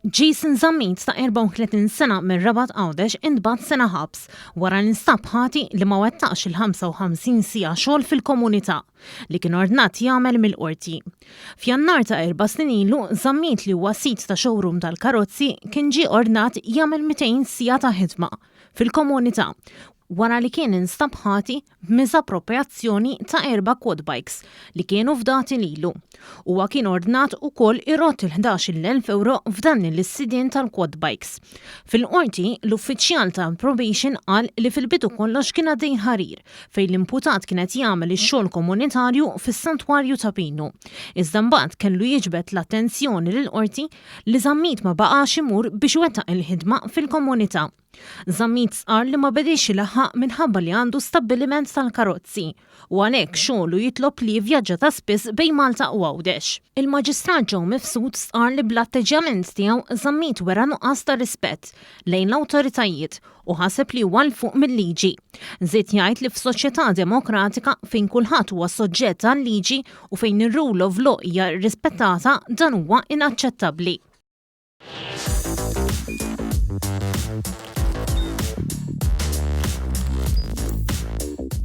Jason Zammit ta' 34 sena mir-Rabat Għawdex intbagħat sena ħabs wara li nstab ħati li ma wettaqx il-55 siegħa xogħol fil-komunità li kien ordnat jagħmel mill-Qorti. F'Jannar ta' erba' snin ilu, Zammit li huwa sid ta' showroom tal-karozzi kien ġie ordnat jagħmel 200 siegħa ta' ħidma fil-komunità wara li kien instab ħati b'miżapproprjazzjoni ta' erba' quad bikes li kienu fdati lilu. Huwa kien ordnat ukoll irodd il-11,000 ewro f'danni lis-sidien tal-quad bikes. Fil-Qorti, l-uffiċjal tal-probation qal li fil-bidu kollox kien għaddej ħarir fejn l-imputat kien qed jagħmel ix-xogħol komunitarju fis-Santwarju ta' Pinu. Iżda mbagħad kellu jiġbed l-attenzjoni lill-Qorti li Zammit ma baqax imur biex iwettaq il-ħidma fil-komunità. Zammit stqarr li ma bediex ilaħħaq minħabba li għandu stabbiliment tal-karozzi u għalhekk xogħlu jitlob li jivvjaġġa ta' spiss bejn Malta u Għawdex. Il-Maġistrat Joe Mifsud stqarr li bl-atteġġjament tiegħu Zammit wera nuqqas ta' rispett lejn l-awtoritajiet u ħaseb li huwa 'l fuq mil-liġi. Żied jgħid li f'soċjetà demokratika fejn kulħadd huwa soġġett għal-liġi u fejn ir-rule of law hija rrispettata dan huwa inaċċettabbli.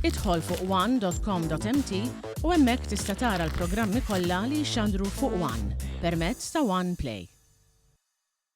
Idħol fuq one.com.mt u hemmhekk tista' tara l-programmi kollha li jixxandru fuq One permezz ta' One Play.